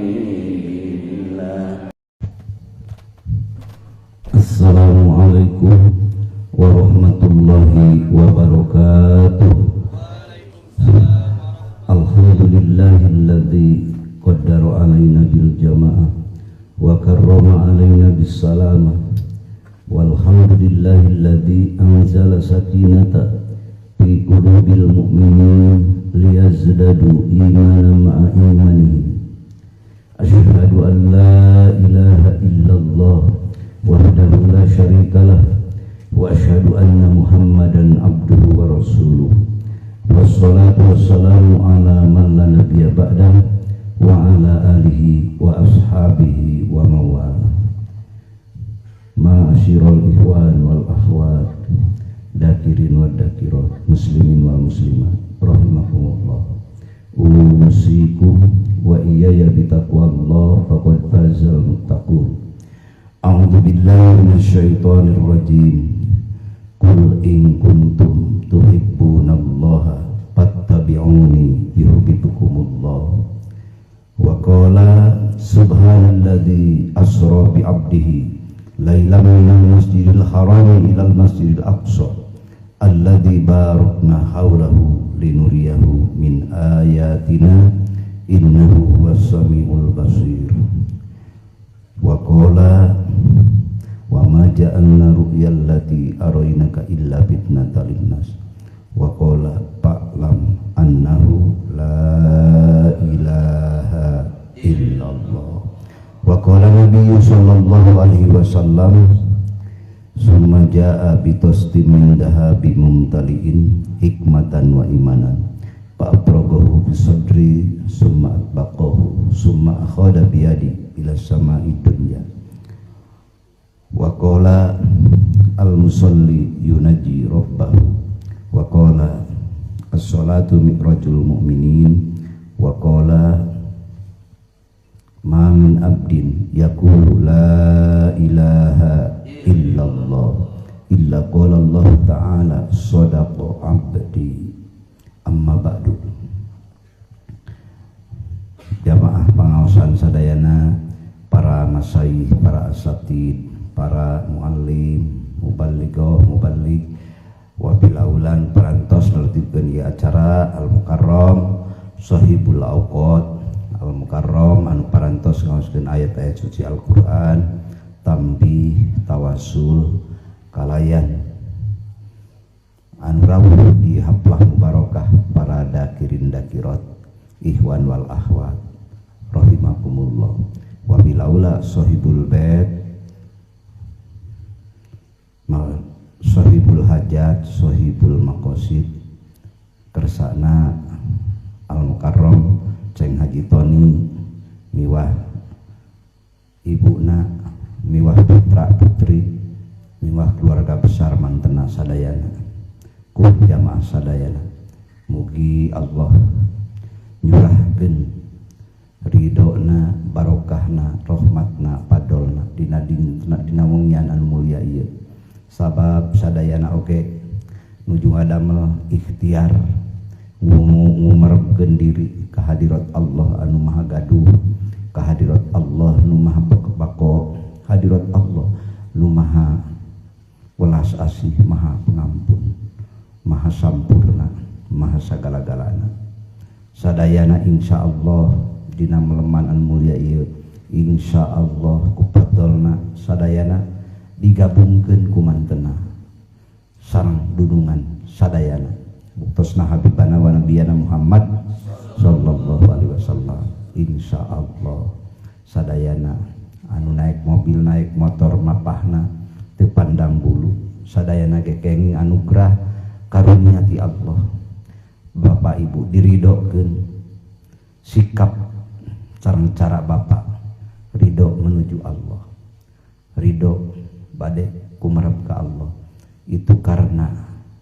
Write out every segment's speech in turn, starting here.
Habibillah. Assalamualaikum warahmatullahi wabarakatuh. Alhamdulillahilladzi qaddara alaina bil jamaah wa karrama alaina bis salamah. Walhamdulillahilladzi anzala sakinata fi qulubil mu'minin liyazdadu imanan ma'a imanihim. Asyhadu an la ilaha illallah wahdahu la syarikalah wa asyhadu anna Muhammadan abduhu wa rasuluh. Wassalatu wassalamu ala man la nabiyya ba'dahu wa ala alihi wa ashabihi wa mawala. Ma'asyiral ikhwan wal akhwat, dakirin wad dakirat, muslimin wal muslimat, rahimakumullah. Usikum wa iyaya bitaqwallah faqad fazal muttaqun. A'udzu billahi minasyaitonir rajim. Qul in kuntum tuhibbunallaha fattabi'uni yuhibbukumullah. Wa qala subhanalladzi asra bi 'abdihi lailan minal masjidil harami ilal masjidil aqsa alladzi barakna haulahu linuriyahu min ayatina innahu huwas samiul basir. Wa qala wa ma ja'alna ru'yal lati araynaka illa fitnatan linnas. Wa qala fa'lam annahu la ilaha illallah. Wa qala nabiyyu sallallahu alaihi wasallam summa jaa bitostin min dahabi mumtaliin hikmatan wa imanan fa'abragahu bisadri summa atbaqahu summa akhadha biyadi ila sama'i dunya. Wa qala al-musalli yunaji rabbahu. Wa qala as-salatu mi'rajul mu'minin. Wa qala ma min abdin yaqulu la ilaha illallah illa qala Allah ta'ala sadaqa abdi. Amma ba'du. Jamaah pengawasan sadayana, para masyayikh, para asatid, para muallim, muballighah, muballigh, wabil aulan parantos nertibkeun ieu acara Al-Mukarram Sahibul Awqat Al-Mukarram anu parantos ngaoskeun ayat-ayat suci Al-Qur'an tampi tawasul kalayan anu rawuh di haflah mubarakah para dakirin dakirat ikhwan wal akhwat rahimakumullah. Wabil aula sahibul bait, sahibul hajat, sahibul maqasid, kersana Al-Mukarram Ceng Haji Tony miwah ibuna, miwah putra putri, miwah keluarga besar mantena sadayana, ku jamaah sadayana. Mugi Allah nyurahkeun ridona, barokahna, rahmatna, padolna dina dina wengian anu mulia ieu. Sabab sadayana oge nuju ngadamel ikhtiar ngumerebkeun diri kehadirat Allah anu maha gaduh, kehadirat Allah nu maha bako, hadirat Allah nu maha welas asih, maha pengampun, maha sampurna, maha sagala-galana. Sadayana insyaallah dina meleman anu mulia ieu, insyaallah ku fadolna sadayana digabungkeun ku mantena sareng dunungan sadayana buktosna habibana wa nabiyana Muhammad sallallahu alaihi wasallam. Insyaallah sadayana anu naik mobil, naik motor mapahna teu pandang bulu, sadayana ge kenging anugerah karunia ti Allah. Bapak Ibu diridokeun sikap sareng cara bapak ridho menuju Allah, ridho bade kumerep ka Allah, itu karena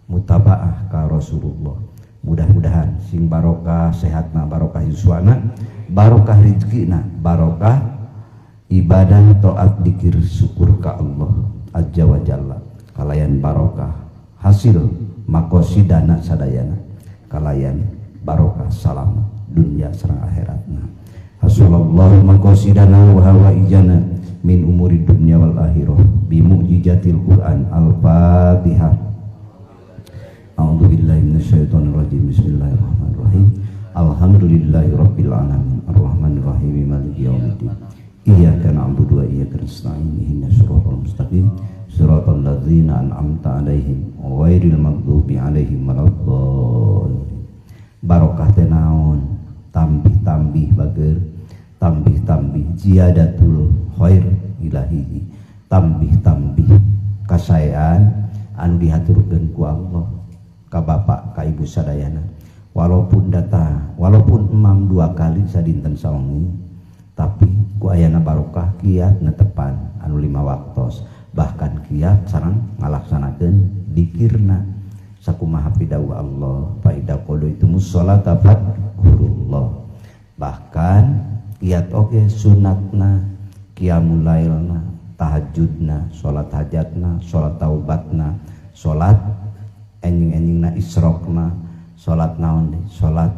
mutabaah ka Rasulullah. Mudah-mudahan sing barokah sehatna, barokah yuswana, barokah rizkina, barokah ibadah taat dikir syukur ka Allah azza wa jalla, kalayan barokah hasil makosidana sadayana, kalayan barokah salam dunia sareng akhiratna. Hasallallahu maqasidana wa hawaijana min umuri dunya wal akhirah bi mu'jizatil Quran. Al-Fatihah. A'udzu billahi minasyaitonir rajim. Bismillahirrahmanirrahim. Alhamdulillahi rabbil alamin arrahmanir rahim maliki yaumiddin. Iyyaka na'budu wa iyyaka nasta'in ihdinas siratal mustaqim siratal ladzina an'amta 'alaihim ghairil maghdubi 'alaihim waladdallin. Barokah teh naon? Tambih-tambih bager, tambih-tambih ziyadatul khair ilahi, tambih-tambih kasaean anu dihaturkeun ku Allah ka bapak ka ibu sadayana. Walaupun data, walaupun emam dua kali sadinten sawengi, tapi ku ayana barokah kiat netepan anu lima waktos, bahkan kiat sareng ngalaksanakeun dikirna sakumaha pidawuh Allah fa idza qadaytumus sholata fadhkurullah. Bahkan kiat oge sunatna, qiyamul lailna, tahajudna, salat hajatna, salat taubatna, salat enjing-enjingna isyrokna, salat naon deui, salat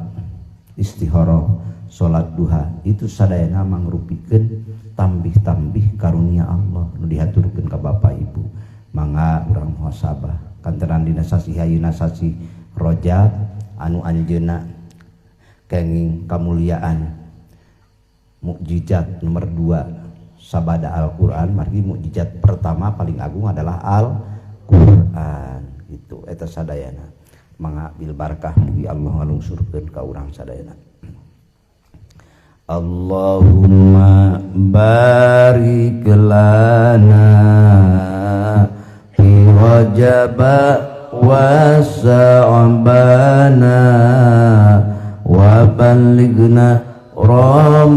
istikharah, salat duha, itu sadayana mangrupikeun tambih-tambih karunia Allah nu dihaturkeun ka bapak ibu. Mangga urang muhasabah kantenan dina sasih ayeuna sasih Rajab anu anjeunna kenging kamuliaan mukjizat nomor 2 sabada Al-Qur'an. Margi mukjizat pertama paling agung adalah Al-Qur'an gitu eta sadayana. Mangga bil barakah mugi Allah ngalungsurkeun ka urang sadayana. Allahumma barik lana fi Rajab wa Sa'bana wa ballighna Ramadhana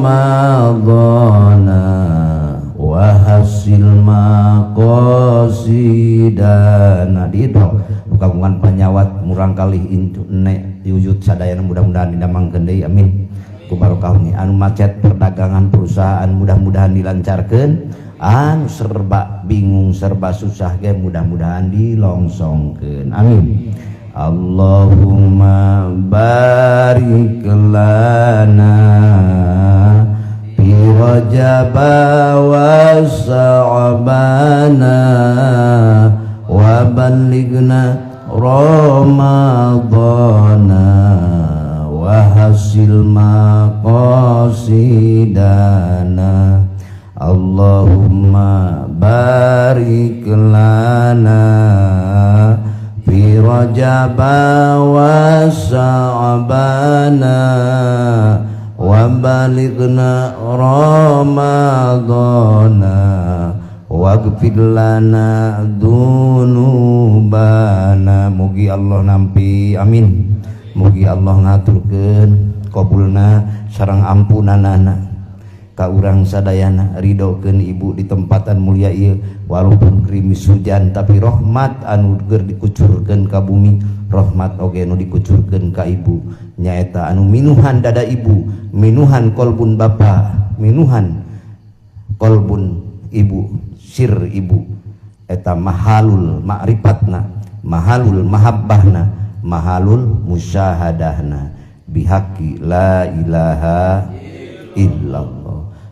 wa hasil maqasidana. Di kagungan panyawat murang kalih incu nek diwujud sadayana mudah-mudahan didamangkeun deui, amin. Ku barokah ni anu macet perdagangan perusahaan mudah-mudahan dilancarkeun, anu serba bingung serba susah ge mudah-mudahan dilongsongkeun, amin. Allahumma barik lana fi Rajab wa Sa'bana wa ballighna Ramadhana wa hasil maqasidana. Allahumma barik lana fi Rajab wa Sa'bana wa balighna Ramadhana waghfir lana dzunubana. Mugi Allah nampi, amin. Mugi Allah ngaturkeun qabulna sareng ampunanana ka urang sadayana, ridokeun ibu di tempatan mulia ieu walaupun gerimis hujan tapi rahmat anu keur dikucurkeun ka bumi, rahmat oge nu dikucurkeun ka ibu nyaeta anu minuhan dada ibu, minuhan kolbun bapa, minuhan kolbun ibu, sir ibu eta mahalul ma'rifatna, mahalul mahabbahna, mahalul musyahadahna bihaqi la ilaha illallah.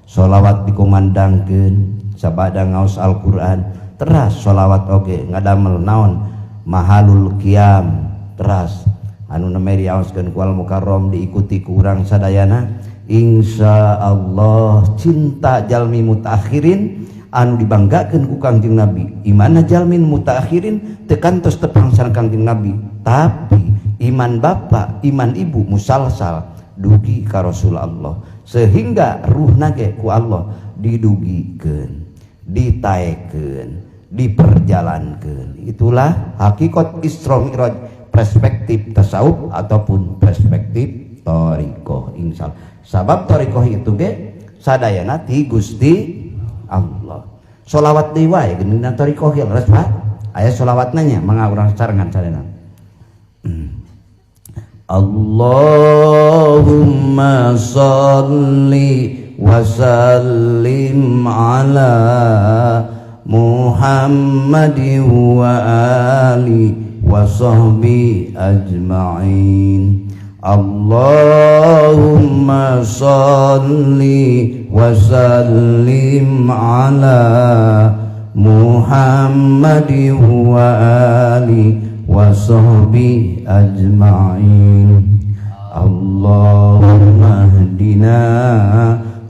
Sholawat dikumandangkeun sabada ngaos Al-Qur'an teras sholawat oge ngadamel naon mahalul qiyam teras anu nembe diaoskeun ku Al Mukarram diikuti ku urang sadayana. Insyaallah cinta jalmi mutakhirin anu dibanggakeun ku Kangjeng Nabi, imana jalmin mutakhirin teu kantos tepang sareng Kangjeng Nabi, tapi iman bapak iman ibu musalsal dugi ka Rasulullah sehingga ruhna ge ku Allah didugikeun, ditaekeun, diperjalankeun. Itulah hakikat Isra Mi'raj perspektif tasawuf ataupun perspektif thariqah insyaallah. Sabab thariqah itu ge sadayana ti Gusti Allah. Sholawat deui wae geuning thariqah ge leres Pak. Aya sholawatna nya mangga urang sarengan sadayana. Allahumma shalli wa sallim ala Muhammadin wa ali wa sahbi ajma'in. Allahumma shalli wa sallim ala Muhammadin wa ali wa sahbihi ajma'in. Allahumma hdina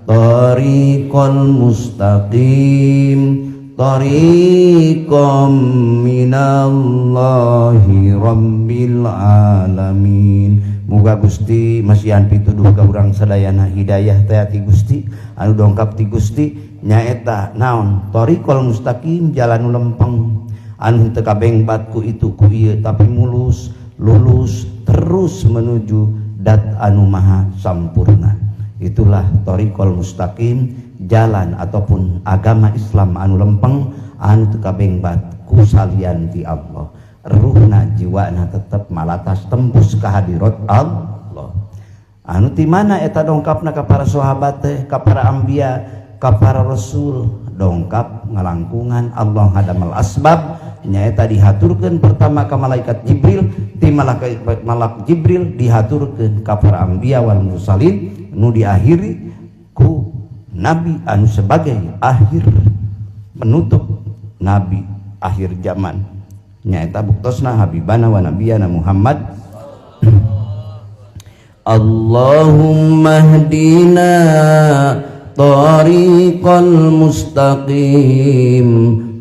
tariqal mustaqim tariqam minallahi rabbil alamin. Muga Gusti masihan pituduh ka urang sadayana hidayah teh ti Gusti anu dongkap ti Gusti nyaeta naon tariqal mustaqim, jalan lempeng anu teu kabengbat ku itu ku ieu tapi mulus lulus terus menuju dat anu maha sampurna. Itulah tariqal mustaqim, jalan ataupun agama Islam anu lempeng anu teu kabengbat ku salian ti Allah. Ruhna jiwana tetep malatas tembus ka hadirat Allah. Anu ti mana eta dongkapna ka para sahabat teh, ka para anbiya, ka para rasul, dongkap ngalangkungan Allah hadamal asbab nyaeta dihaturkeun pertama ka malaikat Jibril, ti malak Jibril dihaturkeun ka para anbiya wal mursalin, nu diakhiri ku nabi anu sebagai akhir penutup nabi akhir zaman nyaeta buktosna habibana wa nabiyana Muhammad. Allahumma hdina tariqal mustaqim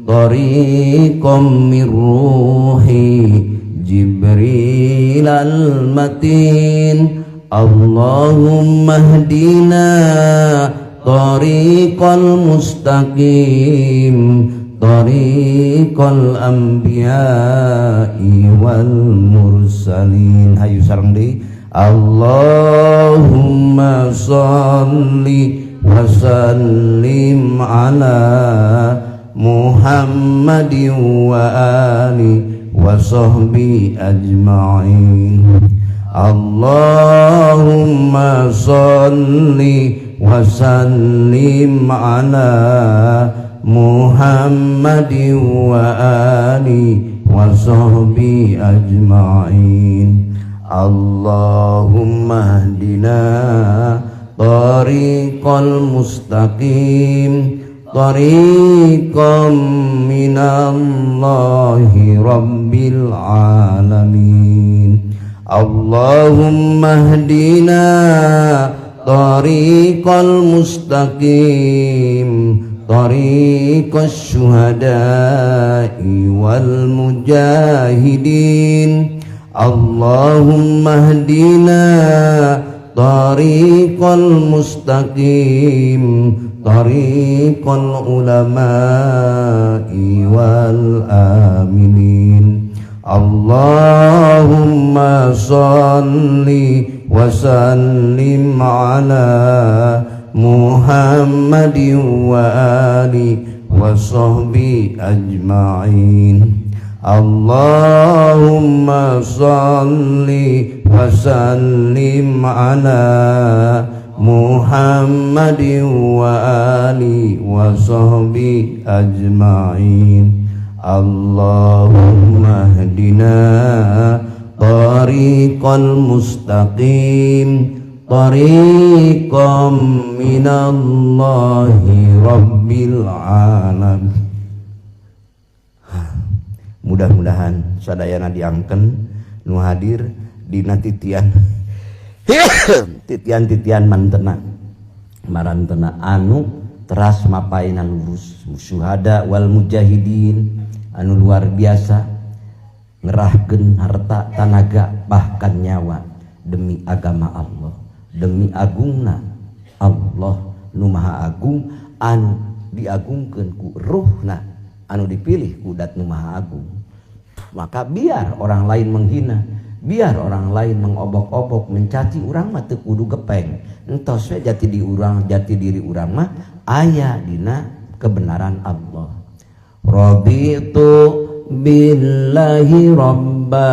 tariqam mir ruhi Jibril al-matin. Allahumma hdina tariqal mustaqim tariqal anbiya'i wal mursalin. Hayu sareng deui. Allahumma shalli wa sallim ala Muhammadin wa ali wa sahbi ajma'in. Allahumma shalli wa sallim ala Muhammadin wa ali wa sahbi ajma'in. Allahumma hdina tariqal mustaqim tariqam minallahi rabbil alamin. Allahumma hdina tariqal mustaqim tariqas syuhada'i wal mujahidin. Allahumma hdina tariqal mustaqim tariqal ulama'i wal aminin. Allahumma shalli wa sallim ala Muhammadin wa ali wa sahbi ajma'in. Allahumma shalli wa sallim ala Muhammadin wa ali wa sahbi ajma'in. Allahumma hdina tariqal mustaqim tariqam minallahi rabbil alamin. Mudah-mudahan sadayana diangken nu hadir dina titian titian-titian mantena marantena anu teras mapaina lurus syuhada wal mujahidin anu luar biasa ngerahkeun harta tanaga bahkan nyawa demi agama Allah, demi agungna Allah nu maha agung anu diagungkeun ku ruhna anu dipilih ku dat nu maha agung. Maka biar orang lain menghina, biar orang lain mengobok-obok, mencaci, urang mah teu kudu gepeng. Entos we jati di urang, jati diri urang mah aya dina kebenaran Allah. Raditu billahi rabba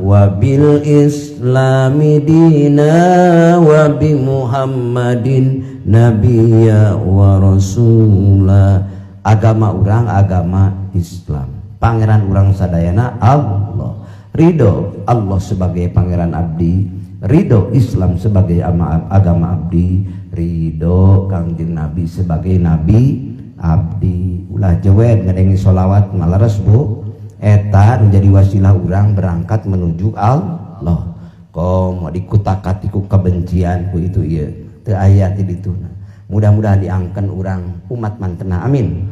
wa bil islami dina wa bi Muhammadin nabiyya wa rasula. Agama urang agama Islam, pangeran urang sadayana Allah. Ridho Allah sebagai pangeran abdi, Ridho Islam sebagai agama abdi, ridho Kangjeng Nabi sebagai nabi abdi. Ulah jewed ngadengi sholawat malares bu, eta menjadi wasilah urang berangkat menuju Allah. Komo dikutakati ku kebencian ku itu ieu teu aya ti dituna. Mudah-mudahan diangken urang umat mantena, amin.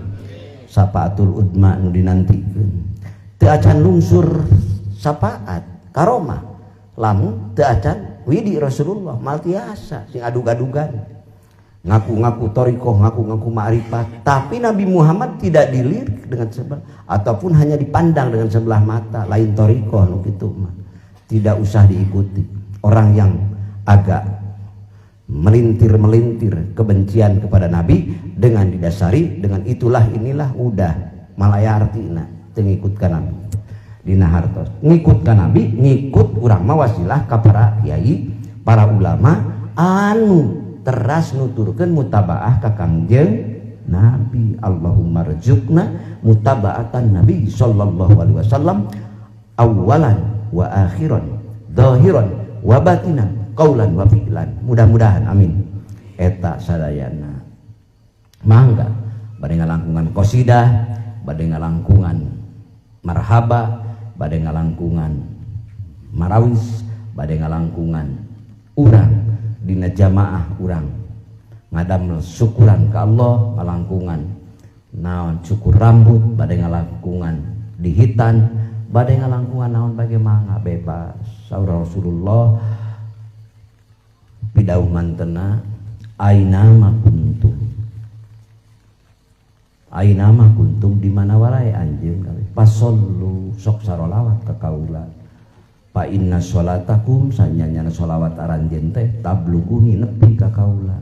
Safaatul udma nu dinantikeun teu acan lungsur syafaat karomah lamun teu acan widi Rasulullah mal tiasa sing adug-adugan ngaku-ngaku thoriqoh, ngaku-ngaku ma'rifat, tapi Nabi Muhammad tidak dilirik dengan sebelah ataupun hanya dipandang dengan sebelah mata. Lain thoriqoh nu kitu mah, tidak usah diikuti. Orang yang agak melintir-melintir kebencian kepada Nabi dengan didasari dengan itulah inilah, udah malaya artina teu ngikut ka Nabi. Dina hartos ngikut ka Nabi, ngikut urang mah wasilah ka para kiai, para ulama anu teras nuturkeun mutabaah ka Kangjeng Nabi. Allahumma rzuqna mutaba'atan Nabi sallallahu alaihi wasallam awalan wa akhiran, zahiran wa batinan, qaulan wa fi'lan. Mudah-mudahan, amin. Eta sadayana mangga bade ngalangkungan qasidah, bade ngalangkungan marhaba, bade ngalangkungan marawis, bade ngalangkungan urang dina jamaah urang ngadamel syukuran ka Allah, ngalangkungan naon cukur rambut, bade ngalangkungan dihitan, bade ngalangkungan naon bage mangga bebas. Saur Rasulullah pidauh mantena, aina ma kuntum, aina ma kuntum, di mana wae anjeun kabeh, fasollu sok sarolawat ka kaula, fa inna sholatakum sanyanyana sholawat aranjeun teh tabluguni nepi ka kaula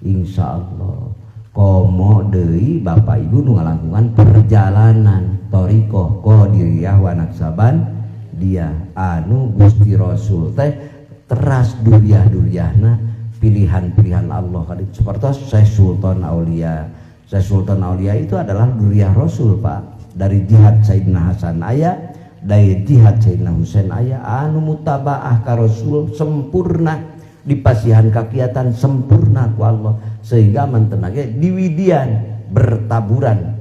insyaallah. Komo deui bapak ibu nu ngalangkungan perjalanan thoriqoh Qadiriyah wa Naqsaban dia anu Gusti Rasul teh teras duriah-duriahna pilihan-pilihan Allah kali seperti Syekh Sultan Aulia. Syekh Sultan Aulia itu adalah duriah Rasul Pak, dari jihad Sayyidina Hasan aya, dari jihad Sayyidina Husain aya, anu mutabaah ka Rasul sempurna, dipasihan kakiatan sempurna ku Allah sehingga mantenage diwidian bertaburan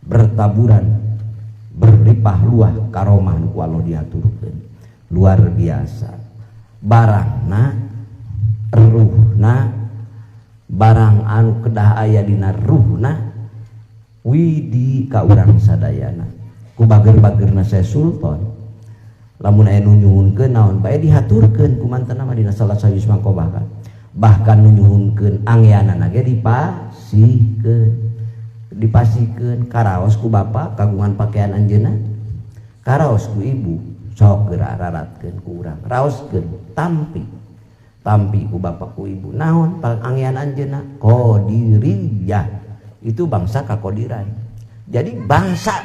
bertaburan berlimpah luah karomah ku Allah diaturkeun luar biasa. Barangna ruhna, barang anu kedah aya dina ruhna widi ka urang sadayana ku bager-bagerna Syekh Sultan. Lamun aya nu nyuhunkeun naon bae dihaturkeun ku mantena mah dina salah sawios mangko, bahkan bahkan nu nyuhunkeun anggeanana ge dipasihkeun, dipasihkeun karaos ku bapa kagungan pakaian anjeunna, karaos ku ibu sok geura raratkeun ku urang, raoskeun tampi tampi ku bapa ku ibu naon anggean anjeunna. Qadiriyah itu bangsa kakodiran. Jadi bangsa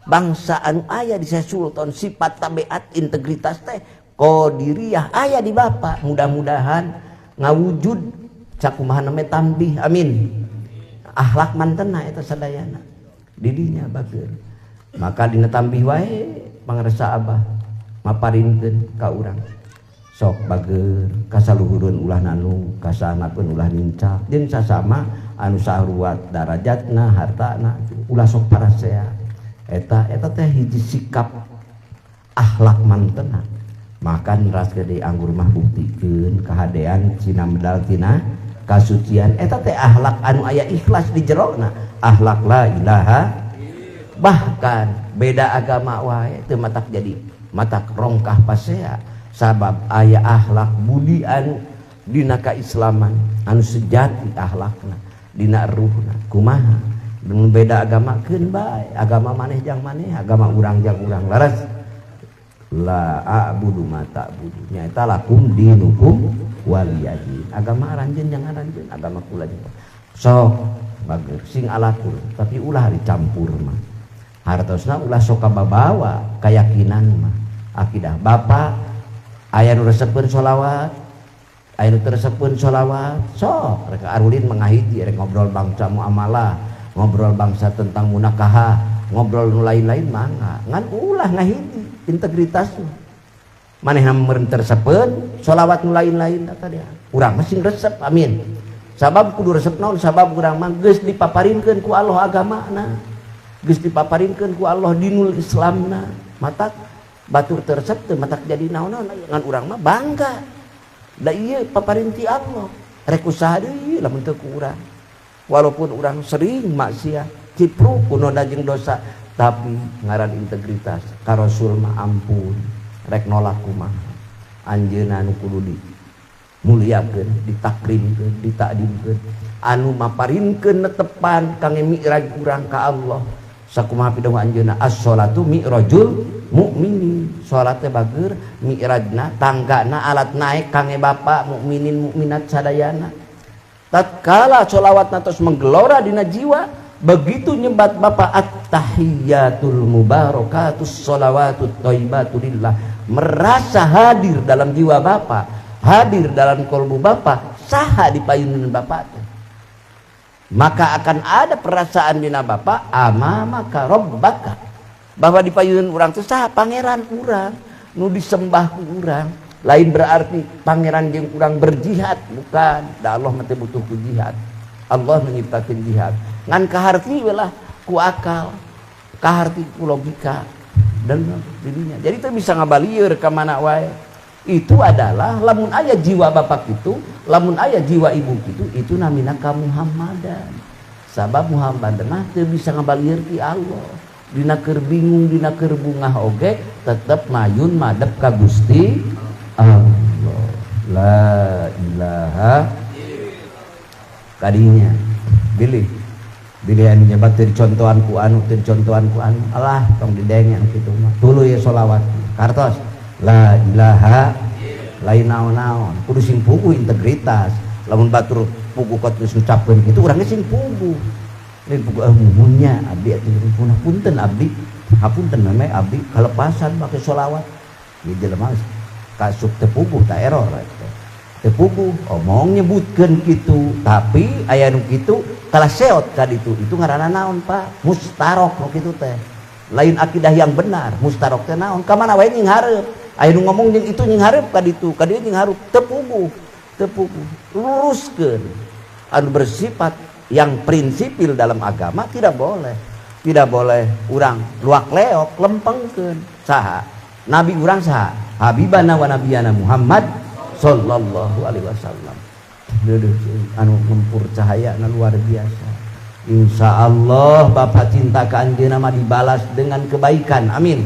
bangsa anu aya di Syekh Sultan sifat tabiat integritas teh Qadiriyah aya di bapak, mudah-mudahan ngawujud cakumaha name tambih, amin. Akhlak mantena eta sadayana didinya bager, maka dina tambih wae pangresa abah maparinkeun ka urang sok bager kasaluhureun ulah nanu kasanapeun ulah nincak jeung sasama anu saruat darajatna hartana ulah sok parasea. Eta eta teh hiji sikap akhlak mantena. Maka ras gede anggur mah buktikeun kahadean cina medal tina kasucian eta teh akhlak anu aya ikhlas di jerona, akhlak la ilaha. Bahkan beda agama wae teu matak jadi matak rongkah pasea, sabab aya akhlak budi anu dina kaislaman anu sejati akhlakna dina ruhna. Kumaha dengan beda agama, keun bae agama maneh jang maneh, agama urang jang urang, laras la a'budu ma ta'budu, nyaeta lakum dinukum waliyadin. Agama aranjeun jang aranjeun, agama kula jeung sok bager sing alakur, tapi ulah dicampur mah. Hartosna ulah sok kababawa keyakinan mah akidah bapak. Aya nu resepeun sholawat, aya nu teu resepeun sholawat, sok rek arulin mangahiji, rek ngobrol bangsa muamalah, ngobrol bangsa tentang munakahah, ngobrol nu lain-lain mangga, ngan ulah ngahiji integritas. Manehna meureun tersepeun sholawat nu lain-lain tadi. Urang mah sing resep, amin. Sabab kudu resep naon? Sabab urang mah geus dipaparinkeun ku Allah agamana. Geus dipaparinkeun ku Allah dinul Islamna. Matak batur teu resep teu matak jadi naon-naon ngan urang mah bangga. Da ieu paparin ti Allah. Rek usaha deui lamun teu ku urang. Walaupun urang sering maksiat, cipruk ku noda jeung dosa, tapi ngaran integritas ka Rasul mah ampun. Rek nolak kumaha. Anjeunna nu kudu di muliakeun, ditakrimkeun, ditakdimkeun, anu maparinkeun netepan kangge mi'raj urang ka Allah. Sakumaha pidawuh anjeunna, as-sholatu mi'rajul mukminin. Salat teh bager mi'rajna, tanggana, alat naik kangge bapak mukminin mukminat sadayana. Tatkala sholawatna tos menggelora dina jiwa, begitu nyebat bapak at-tahiyatul mubarakatus sholawatut thayyibatu lillah, merasa hadir dalam jiwa bapak, hadir dalam kolbu bapak, saha di payunan bapak teh. Maka akan ada perasaan dina bapak amamaka rabbaka, bahwa di payunan urang teh saha pangeran urang nu disembah ku urang. Lain berarti pangeran jeung urang berjihad, bukan. Da Allah mah teu butuh ku jihad. Allah menyiptakeun jihad. Ngan kaharti we lah ku akal, kaharti ku logika dan dirinya. Jadi teu bisa ngabalieur ka mana wae. Itu adalah lamun aya jiwa bapak itu, lamun aya jiwa ibu itu, itu namina kamuhammadan. Sabab Muhammad mah teu bisa ngabalieur ti Allah. Dina keur bingung, dina keur bungah oge tetep mayun madep ka Gusti Allah. La ilaha kadinya. Bilih. Bilih anu nyebat teu dicontohan ku anu, teu dicontohan ku anu. Alah tong didenge anu kitu mah. Tuluy sholawat. Kartos. La ilaha lain naon-naon. Kudu sing puguh integritas. Lamun batur puguh kot geus ngucapkeun kitu urang ge sing puguh. Lain puguh muhunnya abdi atuh punten abdi. Hapunten meme abdi kalepasan make sholawat. Ieu jelema kasup teu puguh ta error eta. Teu puguh omong nyebutkeun kitu, tapi aya nu kitu kalah seot ka ditu. Itu ngaranna naon, Pak? Mustarok nu kitu teh. Lain akidah yang benar. Mustarok teh naon? Ka mana wae nying hareup. Aya nu ngomong jeung itu nying hareup ka ditu, ka dieu nying hareup. Teu puguh, teu puguh. Luruskeun. Anu bersifat yang prinsipil dalam agama tidak boleh. Tidak boleh urang luak leok lempengkeun. Saha? Nabi urang saha? Habibana wa nabiyana Muhammad sallallahu alaihi wasallam. Deudeuh anu ngempur cahaya na luar biasa. Insya Allah bapak cinta ka anjeunna mah dibalas dengan kebaikan. Amin.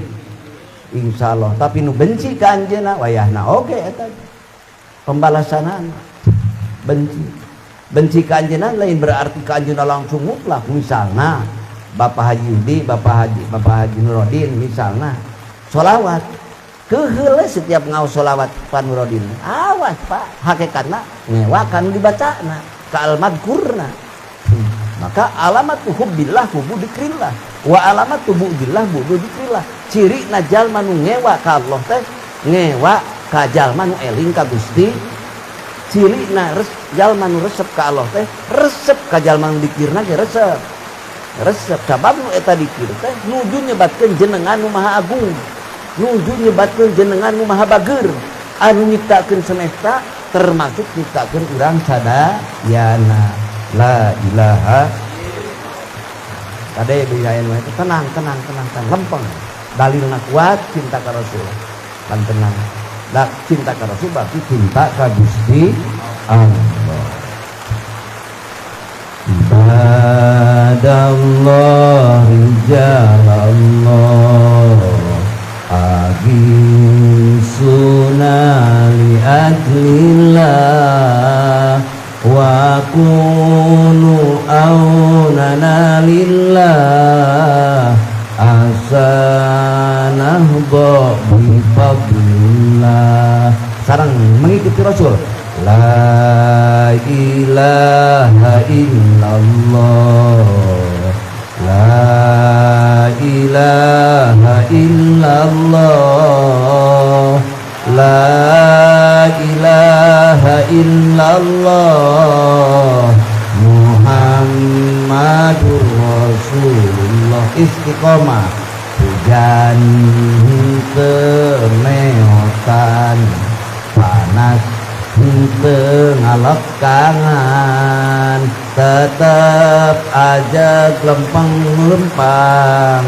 Insya Allah. Tapi nu benci ka anjeunna wayahna oge eta pembalasanana. Benci. Benci ka anjeunna lain berarti ka anjeunna langsung mutlak. Misalna Bapak Haji Yudi, Bapak Haji Nurodin misalna sholawat keheule setiap ngaos sholawat Pak Nurodin. Awas Pak, hakikatna ngewa kan dibacana ka al-madkurna. Maka alamat hubbillah hubbu dzikrillah wa alamat bu'dillah bu'du dzikrillah. Ciri na jalma nu ngewa ka Allah teh ngewa ka jalma nu eling ka Gusti. Ciri na jalma nu resep ka Allah teh resep ka jalma nu dikirna ge resep. Resep sabab nu eta dikir teh nuju nyebatkeun jenengan nu maha agung, nuju nyebatkeun jenengan nu maha bager, anu nyiptakeun semesta termasuk nyiptakeun urang sadayana. La ilaha kade bisain mah itu tenang, tenang, tenang, tenang, lempeng. Dalilna kuat cinta ka Rasul. Kan tenang. Da cinta ka Rasul berarti cinta ka Gusti Allah. Ibadallah rijalallah agisuna li ajlillah wa kunu aunana lillah asa nahba bi fadlillah. Sarang mengikuti Rasul. La ilaha illallah, la ilaha illallah, la ilaha illallah Muhammadur Rasulullah. Istiqomah hujan temeotan Henteu ngalekangan tetep aja lempeng-lempang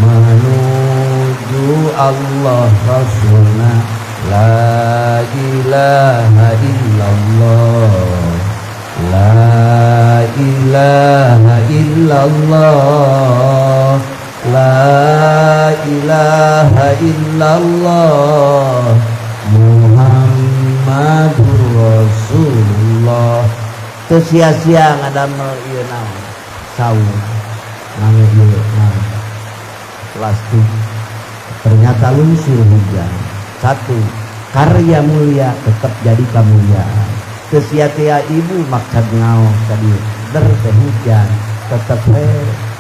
menuju Allah Rasulna. La ilaha illallah, la ilaha illallah, la ilaha illallah, Muhammadur Rasulullah. Teu sia-sia ngadamel ieu naon saung ngangge ieu naon plastik, ternyata lungsur hujan. Satu karya mulia tetap jadi kemuliaan. Teu sia-sia ibu maksad ngaos tadi der teh hujan tetep we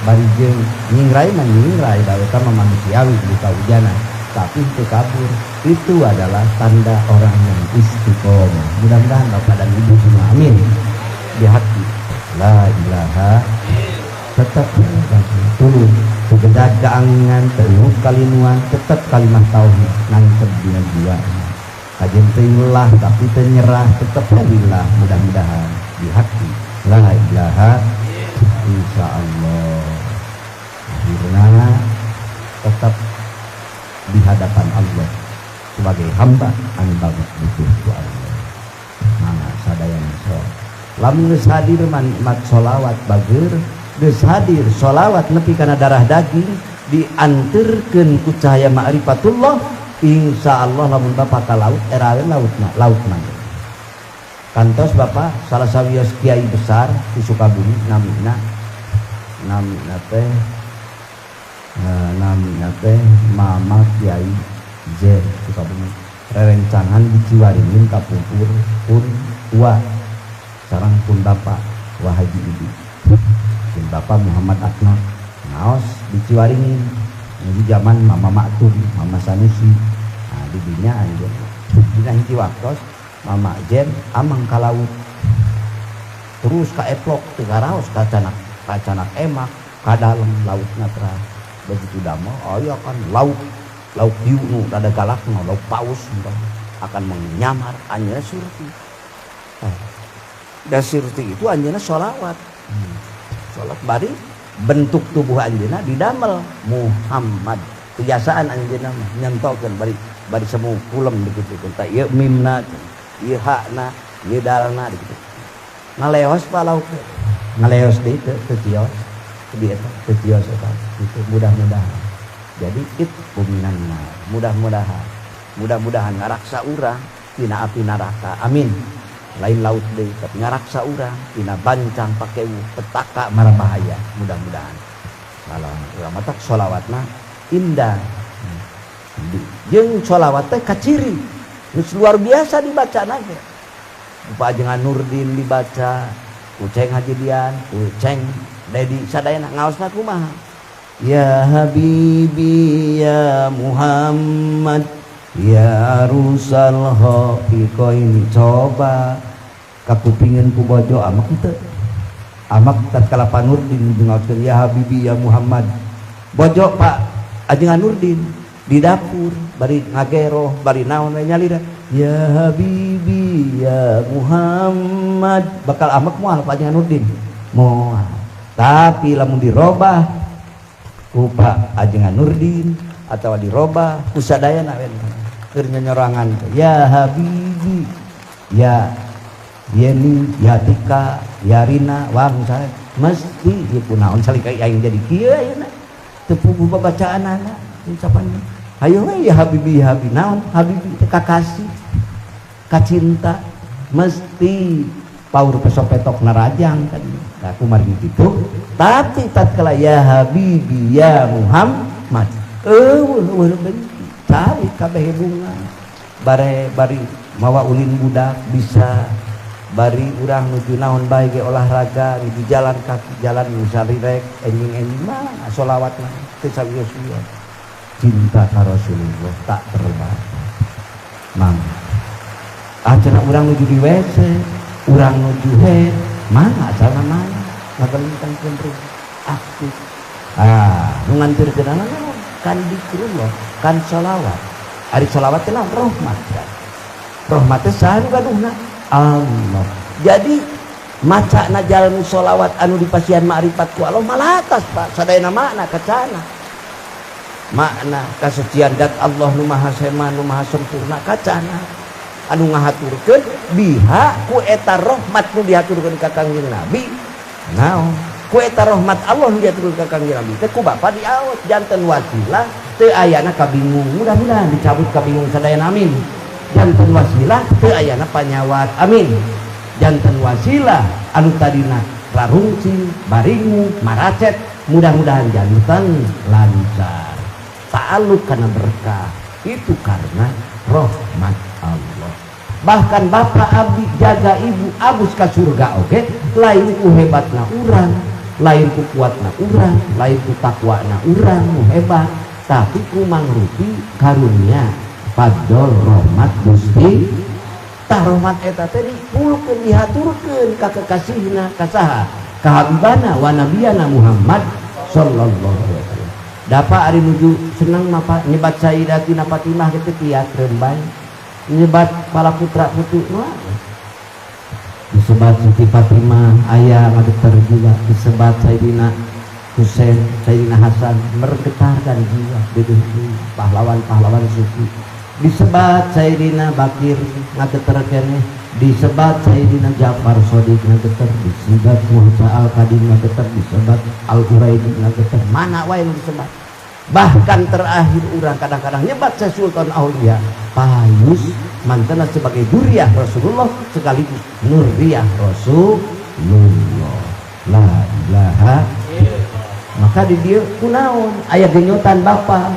bari jeung nyingrai mah nyingrai da eta mah manusiawi buka hujanan, tapi itu kabur. Itu adalah tanda orang yang istiqomah. Mudah-mudahan bapak dan ibu semua amin di hati la ilaha tetap tulung segedag keanginan teu kalinuan tetap kalimah tauhid nangkep dina jiwa. Kajen teu lelah tapi teu nyerah tetap lillah. Mudah-mudahan di hati la ilaha insyaallah akhirnya tetap di hadapan Allah sebagai hamba anu bagus butuh ku Allah. Mangga sadayana sok lamun geus hadir nikmat sholawat bager, geus hadir sholawat nepi kana darah daging dianterkeun ku cahaya ma'rifatullah, insyaallah lamun bapak ka laut erawe lautna laut mah. Kantos bapak salah sawios kiai besar di Sukabumi namina namina teh namina teh Mama Kiai Zen Sukabumi, rerencangan di Ciwaringin kapungkur pun tua sareng pun bapak Wah Haji Idi pun bapak Muhammad Aknaf ngaos di Ciwaringin di zaman Mama Maktum Mama Sanusi. Nah di dinya anjeun dina hiji waktos Mama Jen amang ka laut terus ka eplok teu karaos kacanak emak ka dalem lautna terang begitu damel aya kan laut laut hiu nu rada galakna laut paus akan menyamar anjeunna surti. Da surti itu anjeunna sholawat. Sholawat bari bentuk tubuh anjeunna didamel Muhammad. Kebiasaan anjeunna mah nyentokeun bari bari semu kulem begitu tah ieu mimna ieu hakna ieu dalna gitu. Ngaleos pak lauk ngaleos deui teu cios di eta teu cios eta itu mudah-mudahan. Jadi it minan nar mudah-mudahan mudah-mudahan ngaraksa urang tina api neraka amin. Lain laut deui tapi ngaraksa urang tina bancang pakewu petaka mara bahaya mudah-mudahan. Kalau urang matak sholawatna indah jeung sholawat teh kaciri geus luar biasa dibacana ge. Pak Ajengan Nurdin dibaca, Uceng Haji Dian, Uceng Dedi sadayana ngaosna kumaha? Ya Habibi ya Muhammad ya rusal ini coba kakupingeun ku bojo amak teu. Amak tatkala Pak Nurdin ngaoskeun ya Habibi ya Muhammad. Bojo Pak Ajengan Nurdin di dapur bari ngageroh bari naon we nyalira ya Habibi ya Muhammad bakal amak moal Pak Ajengan Nurdin moal. Tapi lamun dirobah ku Pak Ajengan Nurdin atau dirobah ku sadayana we keur nyonyorangan ya Habibi ya Yeni ya Tika ya Rina wah misalnya mesti ieu kunaon salika aing jadi kieu ayeuna teu puguh babacaanana ucapan ayo we ya Habibi ya Habibi naon Habibi teh kakasih kacinta mesti paur pesopetok narajang kan nah kumargi kitu. Tapi tatkala ya Habibi ya Muhammad eueuh eueuh benci cari kabeh bunga bare bari mawa ulin budak bisa bari urang nuju naon bae ge olahraga nuju jalan kaki jalan sarirek enjing-enjing mah sholawat mah teu sawios-wios. Cinta ka Rasulullah tak terbatas. Mang acara urang nuju di WC urang nuju head mana asalna mana ngagelentengkeun aktif ah nu ngantirkeun naon kan dikrullah kan sholawat. Ari sholawat teh rahmat kan. Rahmat teh saha nu gaduhna? Allah. Jadi macana jalmi sholawat anu dipasihan ma'rifat ku Allah malatas Pak, sadayana makna kacana. Makna kasucian dat Allah nu maha sema nu maha sempurna kacana. Anu ngahaturkeun biha ku eta rahmat nu dihaturkeun ka Kangjeng Nabi. Naon? Ku eta rahmat Allah nu dihaturkeun ka Kangjeng Nabi teh ku bapa diaos janten wasilah teu ayana kabingung. Mudah-mudahan dicabut kabingung sadayana amin. Janten wasilah teu ayana panyawat amin. Janten wasilah anu tadina rarungcing baringu maracet mudah-mudahan janten lancar. Ta'aluk karena berkah itu karena rahmat Allah. Bahkan bapak abdi jaga ibu abus ka surga oke, lain ku hebatna urang, lain ku kuatna urang, lain ku takwana urang nu hebat, tapi ku mangrupi karunia fadl rahmat Gusti. Tah rahmat eta teh dipulkeun dihaturkeun ka kekasihna ka saha? Ka habibana wa nabiyana Muhammad sallallahu alaihi wasallam. Dapa ari nuju seneng mah Pak nyebat Sayyidatina Fatimah kitu kiat rembay. Nyebat para putra putri mah disebat Siti Fatimah aya ngageter juga, disebat Sayyidina Husain, Sayyidina Hasan mergetarkan jiwa deudeuh pahlawan-pahlawan sufi. Disebat Sayyidina Bakir ngageter keneh, disebat Sayyidina Ja'far Shodiq ngageter, disebat Musa Al-Qadim ngageter, disebat Al-Uraidi ngageter, mana wae nu disebat. Bahkan terakhir urang kadang-kadang nyebat Syekh Sultan Aulia payus mantena sebagai duriah Rasulullah sekaligus nurriah Rasulullah. La ilaha illallah. Maka di dieu kunaon aya genyotan bapa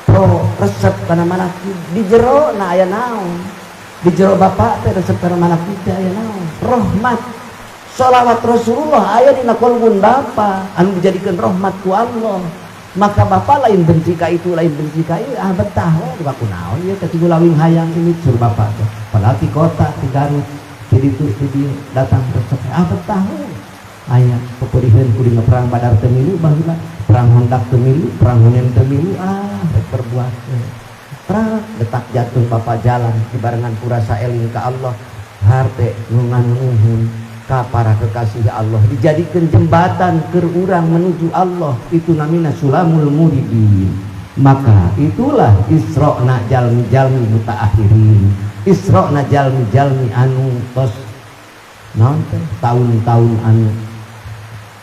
pro resep kana manakib di jero na aya naon, di jero bapak teh resep kana manakib teh aya naon, rahmat sholawat Rasulullah aya dina kolbun bapa anu dijadikeun rahmat ku Allah. Maka bapak lain benci ka itu, lain benci ka ieu, ah betah we di kunaon ieu teh lawing hayang ini sur bapak teh padahal ti kota ti Garut ti ditu ti dieu datang resep, ah betah we aya peperiheun kudu perang Badar teu milu baheula, perang Hondak teu milu, perang Hunain teu milu, ah rek berbuat perang detak jantung bapak jalan dibarengan kurasa eling ka Allah, harte nu nganuhun ka para kekasih Allah dijadikan jembatan keur urang menuju Allah, itu namina sulamul muridin. Maka itulah isrona jalmi-jalmi mutaakhirin, isrona jalmi-jalmi anu tos naon teh tahun-tahun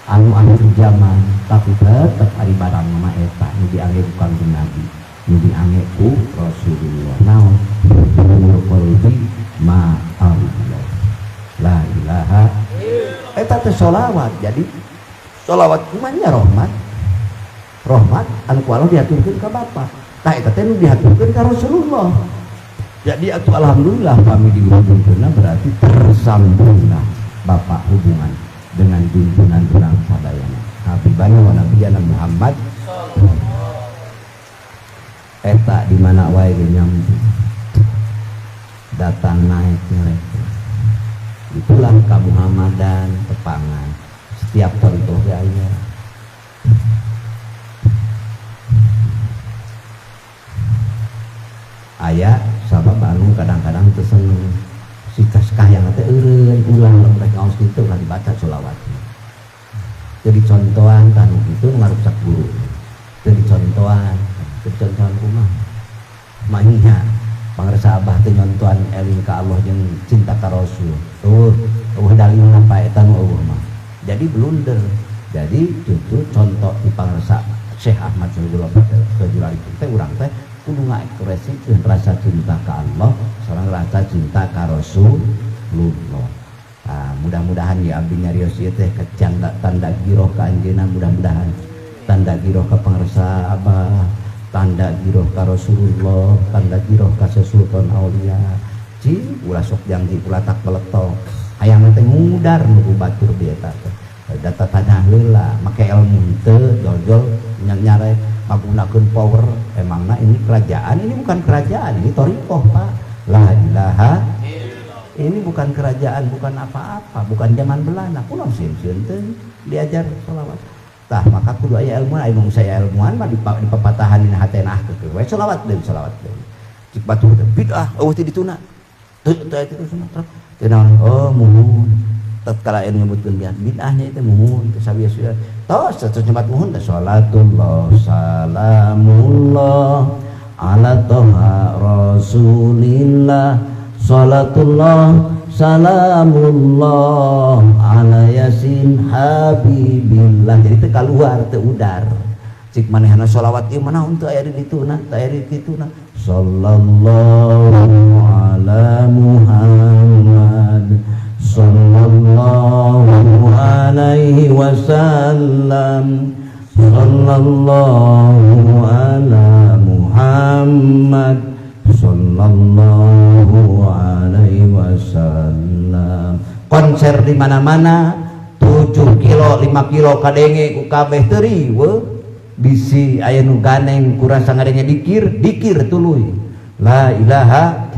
anu akhir zaman, tapi tetep ari barang mah eta nu diangge ku Kangjeng Nabi, nu diangge ku Rasulullah. Naon hubungul qalbi ma Allah la ilaha eta teh sholawat. Jadi sholawat kumanya rahmat, rahmat anu ku Allah dihaturkeun ka bapa, tah eta teh nu dihaturkeun ka Rasulullah. Jadi atuh alhamdulillah kami dihubungkeunna berarti tersambunglah bapak hubungan dengan pimpinan urang sadayana Habibana wa Nabiyana Muhammad. Eta di mana wae ge nyambung datang naik ngerek. Itulah kamuhammadan tepangan setiap contoh ya aya. Aya sabab anu kadang-kadang teu seneng si kaskah yang teh eureun ulah lamun rek ngaos kitu ulah dibaca sholawat. Teu dicontohan tanu kitu ngaruksak guru. Teu dicontohan, teu dicontohan kumaha? Mahinya pangresa abah teh nyontohan eling ka Allah jeung cinta ka Rasul. Tuh, eueuh dalilna pa eta nu eueuh mah. Jadi blunder. Jadi cucu contoh di pangresa Syekh Ahmad Sohibul teh urang teh kudu ngaekspresikeun rasa cinta ka Allah sareng rasa cinta ka Rasulullah. Nah, mudah-mudahan ya abdi nyarios ieu teh kecanda tanda giroh ka anjeunna, mudah-mudahan tanda giroh ka pangresa abah, tanda giroh ka Rasulullah, tanda giroh ka Sultan Aulia. Ci ulah sok janji ulah tak meletok. Hayang teh ngudar nu ku batur di eta teh. Data tanah heula make ilmu teu jol-jol nyarek magunakeun power, emangna ini kerajaan, ini bukan kerajaan, ini thariqah Pak. La ilaha illallah. Ini bukan kerajaan, bukan apa-apa, bukan zaman Belanda. Kunaon sieun-sieun teh diajar sholawat. Tah maka kudu aya ilmuwan, aya mung saya ilmuwan mah dipapatahan dina hatena ah keukeuh we sholawat deui, sholawat deui. Cik batur teh bid'ah eueuh teh dituna. Teu teu itu Sumatera. Teu naon? Oh, muhun. Tatkala anu nyebutkeun bid'ah, bid'ahnya itu muhun teu sabiasa. Tos terus nyebat muhun teh salatullah salamullah ala toha rasulillah salatullah salamullah ala yasin habibillah. Jadi teu kaluar, teu udar. Cik manehna sholawat ieu mana teu aya di dituna, teu aya di dituna. Sallallahu ala Muhammad sallallahu alaihi wasallam, sallallahu ala Muhammad sallallahu alaihi wasallam. Konser di mana-mana 7 kilo 5 kilo kadenge ku kabeh, teu riweuh. Bisi aya nu ganeng kurasa ngadenge dikir dikir tuluy la ilaha.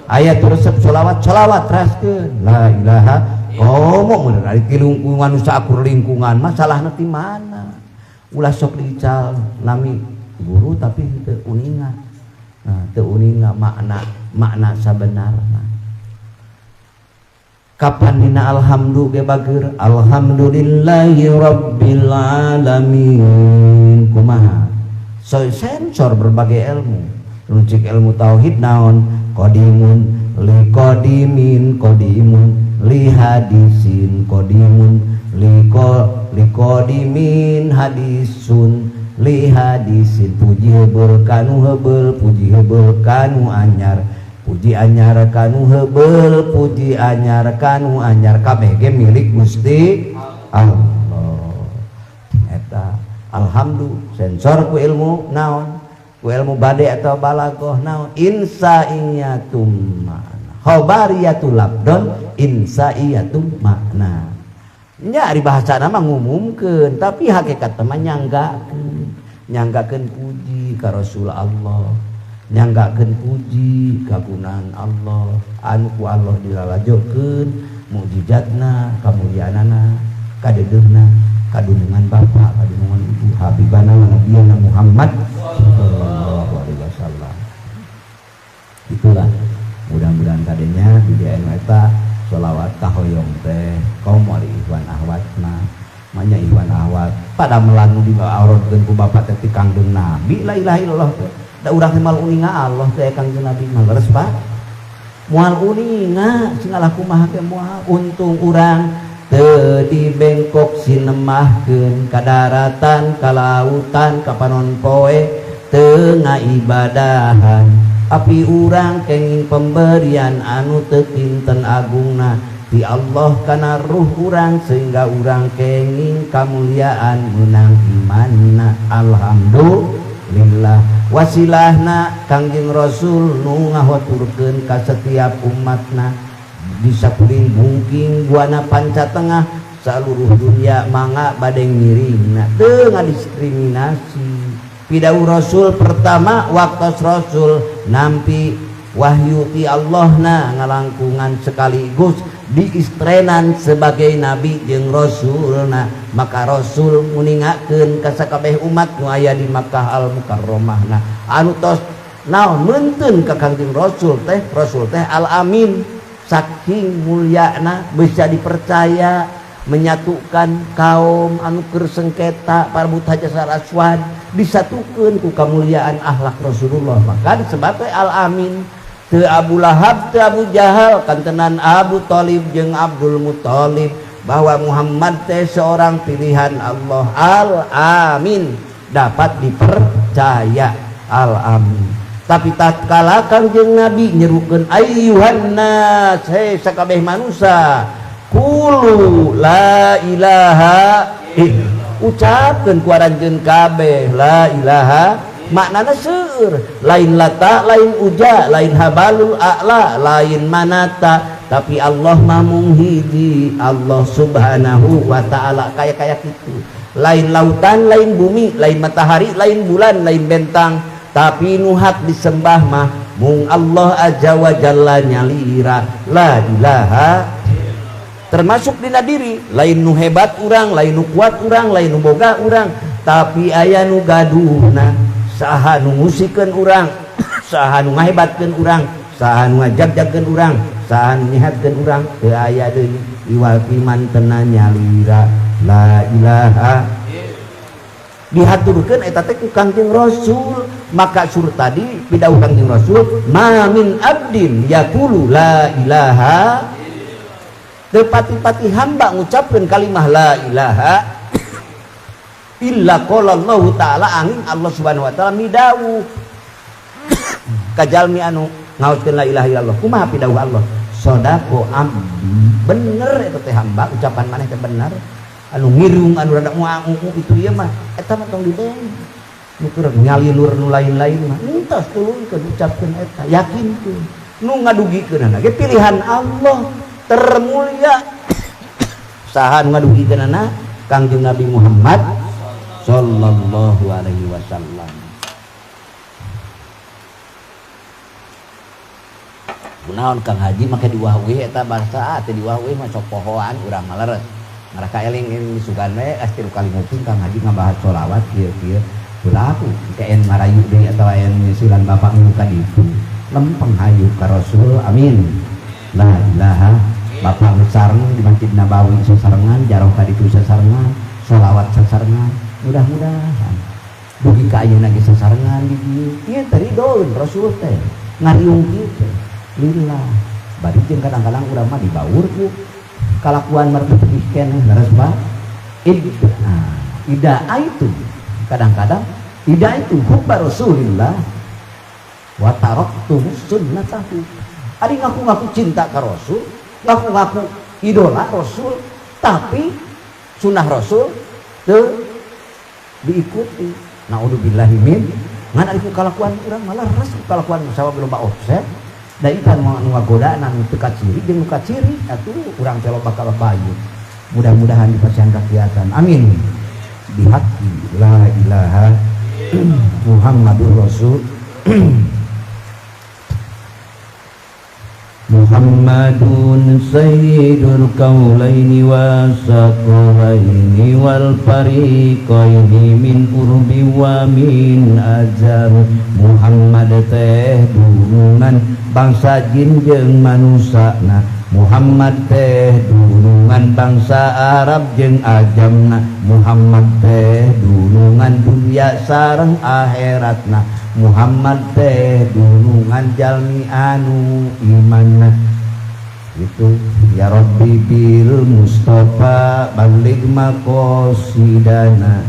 Aya tu resep sholawat, sholawat teraskeun la ilaha. Komo mun ari lingkungan nu saakur lingkungan, masalahna ti mana? Ulah sok diical nami guru tapi teu uninga. Nah, teu uninga makna makna sabenarna. Kapan dina alhamdu ge bager, alhamdulillahi rabbil alamin, kumaha? So, sensor berbagai ilmu. Runcik ilmu tauhid naon? Qadimun li qadimin, qadimun li hadisin, qadimun li li qadimin, hadisun li hadisin. Puji heubeul kanu heubeul, puji heubeul kanu anyar, puji anyar kanu heubeul, puji anyar kanu anyar, kabeh ge milik Gusti Allah. Eta alhamdulillah sensor ku ilmu naon, ku ilmu bade atau balagoh naon? Insaiyatum makna, khobariyatul labdon, insaiyatum makna. Nya ari bahasa nama ngumumkeun, tapi hakikat mah nyanggakeun, nyanggakeun puji ka Rasul Allah, nyanggakeun puji kagunaan Allah anu ku Allah dilalajokeun mukjizatna, kamuliaanana, kadeudeuna, kadunungan bapa, kadunungan ibu, habibana nabiyana Muhammad sallallahu alaihi wasallam. Itulah mudah-mudahan kadenya di anu eta sholawat kahoyong teh kaum wali ikhwan ahwat mah. Manya ikhwan ahwat pada melanu diaurodkeun ku bapak teh ti Kangjeng Nabi la ilaha illallah teh. Da urang teh moal uninga Allah teh Kangjeng Nabi mah, leres Pak, moal uninga sing ngalah kumaha teh moal. Untung urang teu dibengkok sinemahkeun ka daratan, ka lautan, ka panon poe teu ngaibadahan, tapi urang kenging pemberian anu teu kinten agungna ti Allah kana ruh urang, sehingga urang kenging kamuliaan menang imanna. Alhamdulillah wasilahna Kangjeng Rasul nu ngahoturkeun ka setiap umatna di sakuling bungking buana panca tengah seluruh dunia, mangga bade ngiringna teu ngadiskriminasi. Pidawuh Rasul pertama waktu Rasul nampi wahyu ti Allah na ngalangkungan sekaligus diistrenan sebagai nabi jeung rasulna, maka Rasul nguningakeun ka sakabeh umat nu aya di Makkah Al Mukarramahna anu tos naon meunteun ka Kangjeng Rasul teh. Rasul teh Al Amin, saking mulyana bisa dipercaya menyatukan kaum anu keur sengketa parebut Hajar Aswad, disatukeun ku kemuliaan akhlak Rasulullah, maka disebut Al Amin. Teu Abu Lahab, teu Abu Jahal, kantenan Abu Thalib jeung Abdul Muthalib bahwa Muhammad teh seorang pilihan Allah, Al Amin, dapat dipercaya, Al Amin. Tapi tatkala Kangjeng Nabi nyerukeun ayyuhan nas, hei sakabeh manusia, qulu la ilaha illallah, ucapkeun ku aranjeun kabeh la ilaha, maknana seueur, lain lata, lain uja, lain habalul a'la, lain manata, tapi Allah mah mung hiji, Allah subhanahu wa ta'ala. Kaya kaya kitu, lain lautan, lain bumi, lain matahari, lain bulan, lain bentang, tapi nu hak disembah mah mung Allah aja wa jalla nyalira la ilaha. Termasuk dina diri, lain nu hebat urang, lain nu kuat urang, lain nu boga urang, tapi aya nu gaduhna. Saha nu ngusikeun urang, saha nu ngahebatkeun urang, saha nu ngajagjagkeun urang? Saha nu nyehatkeun urang? Teu aya deui iwal piman tena nyalira. La ilaha dihaturkeun eta teh ku Kangjeng Rasul. Maka sur tadi pidawuh Kangjeng Rasul, ma min abdin yaqulu la ilaha, teu pati-pati hamba ngucapkeun kalimah la ilaha illa qala Allah taala, angin Allah Subhanahu wa taala midawuh ka jalmi anu ngaoskeun la ilaha illallah. Kumaha pidawuh Allah? Sodako abdi, bener eta teh hamba, ucapan maneh teh bener. Anu ngirung anu rada muangu itu ieu mah eta mah tong dideng. Nu keur nyalinur nu lain-lain mah entos tulungkeun ucapkeun eta, yakinkeun. Nu ngadugikeunana ge pilihan Allah termulia. Saha nu ngadugikeunana? Kangjeng Nabi Muhammad sallallahu alaihi wasallam. Kunaon Kang Haji make diwahwih eta bahasa teh diwahwih mah sok pohoan urang mah leres. Ngaraka eling-eling sugan we geus tilu kali nguping Kang Haji ngabahas sholawat kieu-kieu. Ulah aku kaen marayu deui atawa aya nyusulan bapak nu ka ditu. Lempeng hayu ka Rasul. Amin. La ilaha. Bapak sareng di Masjid Nabawi sasarengan, jaroh ka ditu sasarengan, sholawat sasarengan. Mudah-mudahan dugi ka ayeuna ge sasarengan di dieu. Ieu teh ridoeun Rasul teh ngariung kieu teh. Lillah. Bari jeung kadang-kadang urang mah dibaur ku kalakuan merpetih keneh leres Pak. Ida itu kadang-kadang ida itu hubba Rasulillah wa taraktu sunnatahu. Ari ngaku-ngaku cinta ka Rasul, ngaku-ngaku idola Rasul, tapi sunnah Rasul teu diikuti. Naudzubillahi min ngan ari ku kalakuan urang malah leres kalakuan sabab loba offset. Da ikan nu ngagodana nu teu kaciri jeung nu kaciri atuh urang teh loba kalabayu. Mudah-mudahan dipasihan kakiatan. Amin. Bihaqi la ilaha Muhammadur Rasul. Muhammadun sayyidul kaulaini wasaqalaini wal fariqaini min urbi wa min ajar. Muhammad teh dunungan bangsa jin jeung manusana. Muhammad teh dunungan bangsa Arab jeung ajamna. Muhammad teh dunungan dunia sareng akhiratna. Muhammad teh dunungan jalmi anu imanna. Itu ya Rabbi bil Mustafa baligh maqasidana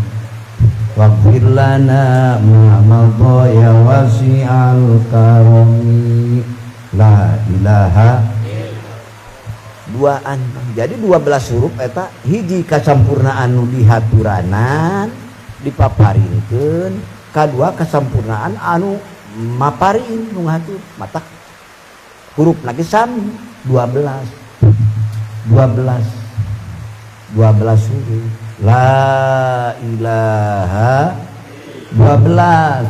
waghfir lana ma madha ya wasi'al karami. La ilaha duaan. Jadi 12 huruf eta hiji kasampurnaan nu dihaturanan dipaparinkeun, kadua kasampurnaan anu maparin nu ngatur. Matak huruf lagi sami 12 12 12 huruf. La ilaha 12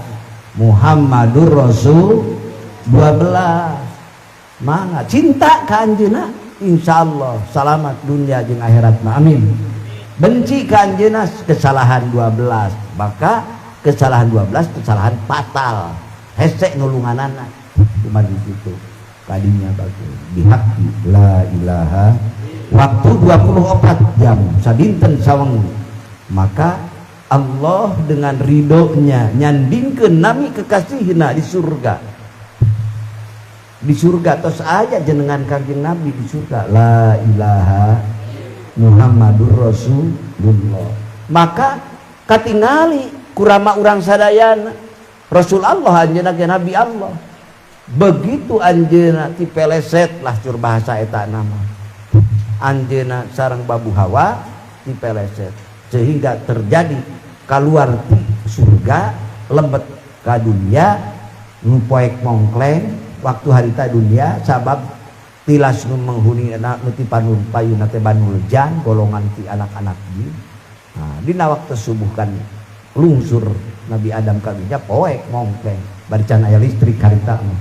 Muhammadur Rasul 12. Mangga cinta ka anjeunna insyaallah selamat dunia jeung akhirat mah. Amin. Benci ka anjeunna kesalahan 12, maka kesalahan 12 kesalahan fatal. Hese nulunganana kumaha kitu. Kadinya bagus. Bihaqi la ilaha waktu 24 jam sadinten sawengi. Maka Allah dengan ridhonya nyandingkeun nami kekasihna di surga. Di surga tos aya jenengan Kangjeng Nabi di surga. La ilaha Muhammadur Rasulullah. Maka katingali kurama urang sadayana Rasul Allah anjeunna ge Nabi Allah. Begitu anjeunna dipeleset lah cur bahasa eta nama. Anjeunna sareng Babu Hawa dipeleset sehingga terjadi kaluar ti surga lembet ka dunia nu poek mongkleng waktu harita dunia sabab tilas nu menghuni nu ti panur payuna teh banul jan golongan ti anak-anak jin. Nah, dina waktu subuh kan lungsur Nabi Adam ka dunya poek mongkleng bari can aya listrik harita mah.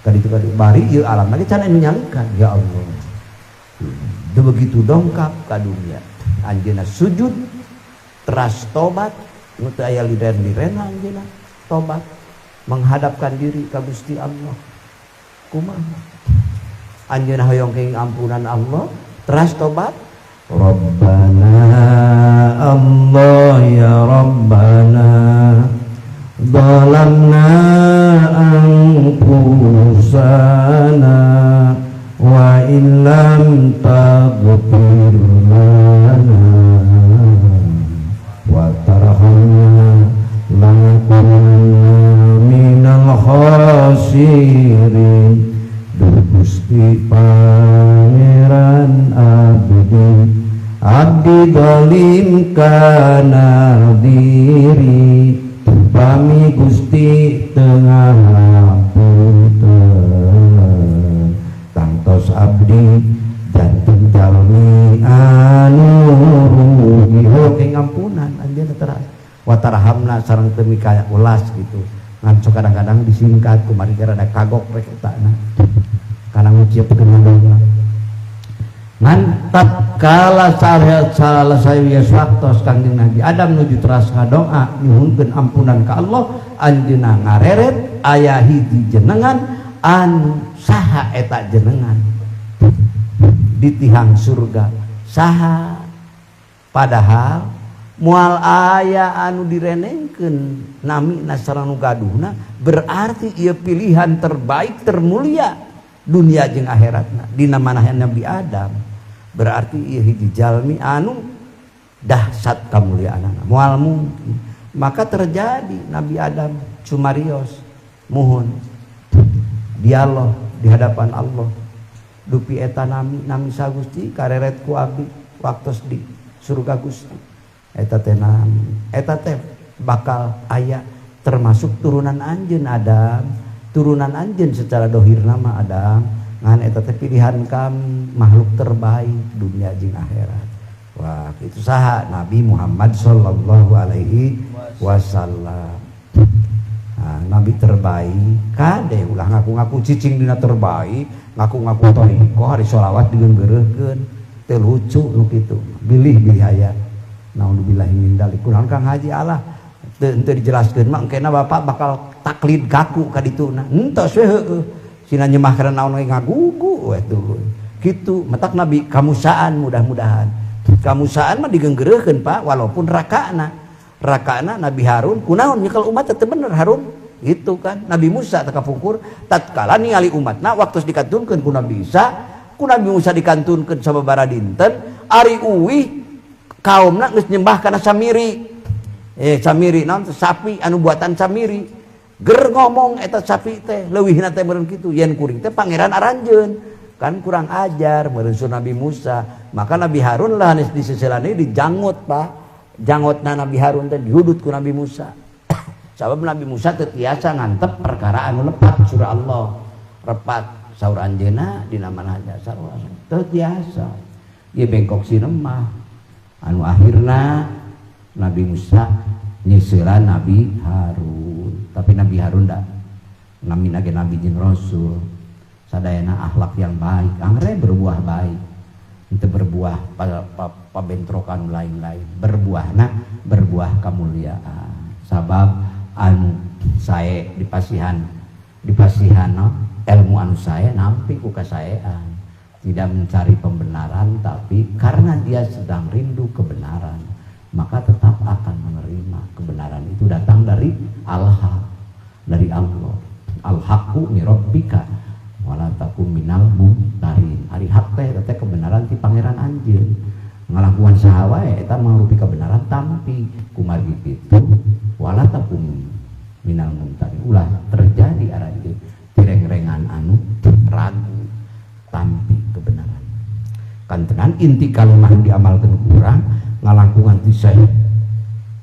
Kaditu kaditu bari ieu alam lagi can anu nyalikan ya Allah. Teu begitu dongkap ka dunia. Anjeunna sujud teras tobat nu teu aya liren-liren anjeunna tobat menghadapkan diri ka Gusti Allah. Kumaha? Anjeunna hoyong kenging ampunan Allah, teras tobat. Rabbana Allah ya Rabbana zalamna anfusana wa illam taghfir lana wa tarhamna lanakunanna minal khasirin. Duh Gusti Pangeran abdi, abdi dolim kana diri, pami Gusti tengah punten tangtos abdi janten jalmi anu rugi. Hoyong ing ampunan anjeunna teras wa tarhamna sareng teu mikaya ulas gitu. Ngan sok kadang-kadang disingkat kumari rada kagok rek etana kana ngucapkeun ngadoa. Ngan tatkala salah saya waktos Kangjeng Nabi Adam nuju teras ngadoa nyuhunkeun ampunan ka Allah, anjeunna ngareret aya hiji jenengan anu saha eta jenengan di tihang surga saha, padahal moal aya anu direnengkeun namina sareng nu gaduhna, berarti ieu pilihan terbaik termulia dunia jeung akhiratna dina manah Nabi Adam. Berarti ieu hiji jalmi anu dahsyat kamuliaanana moal mungkin. Maka terjadi Nabi Adam cumarios muhun dialog di hadapan Allah, dupi eta nami nami sagusti kareret ku abdi waktos di surga Gusti eta teh nami eta teh bakal aya termasuk turunan anjeun Adam, turunan anjeun secara dohir nama Adam, ngan eta teh pilihan kami makhluk terbaik dunia jeung akhirat. Wah, itu saha Nabi Muhammad sallallahu alaihi wasallam. Nah, nabi terbaik kade ulah ngaku-ngaku cicing dina terbaik, ngaku-ngaku thariqah hari sholawat digeunggeureuhkeun teu lucu nu kitu. Bilih-bilih aya. Naudzubillahi min dzalik. Kunaon Kang Haji Allah teu dijelaskeun mah engkena bapak bakal taklid kaku ka dituna. Entos we heueuh. Sina nyemah kana naon we ngagugu we tuluy. Kitu matak nabi kamusaan mudah-mudahan. Kamusaan mah digeunggeureuhkeun Pak walaupun rakana. Rakana Nabi Harun kunaon nyekel umat teh bener Harun gitu kan. Nabi Musa teh kapungkur tatkala ningali umatna waktu dikantunkeun ku Nabi Isa, ku Nabi Musa dikantunkeun sababaraha dinten, ari uwih kaumna geus nyembah kana Samiri. Samiri naon teh sapi anu buatan Samiri. Ger ngomong eta sapi teh leuwihna teh meureun kitu yen kuring teh pangeran aranjeun. Kan kurang ajar meureun Nabi Musa. Maka Nabi Harun lah di sisi lain dijanggut Pak. Janggotna Nabi Harun teh dihudut ku Nabi Musa. Sabab Nabi Musa teu tiasa ngantep perkara anu lepat surah Allah. Repat saur anjeunna dina manah sarua teu tiasa. Ieu bengkok sinemah. Anu akhirna Nabi Musa nyeuseuraan Nabi Harun. Tapi Nabi Harun da namina ge nabi jeung rasul. Sadayana akhlak yang baik, angre berbuah baik. Itu berbuah pabentrokan lain-lain, berbuahna berbuah kemuliaan. Sabab anu sae dipasihan no, ilmu anu sae nampi ku kasaean, tidak mencari pembenaran tapi karena dia sedang rindu kebenaran, maka tetap akan menerima kebenaran itu datang dari al-haq, dari Allah. Al-haqqu min rabbika wala takum minal mumtarin. Ari hak teh teh kebenaran ti pangeran anjeun. Ngalakuan saha wae eta mangrupi kebenaran tampi kumargi kitu wala takum minal mumtarin. Ulah terjadi aranjeun tireng-rengan anu ragu tampi kebenaran. Kantenan inti kalimah diamalkeun kurang ngalangkungan ti syekh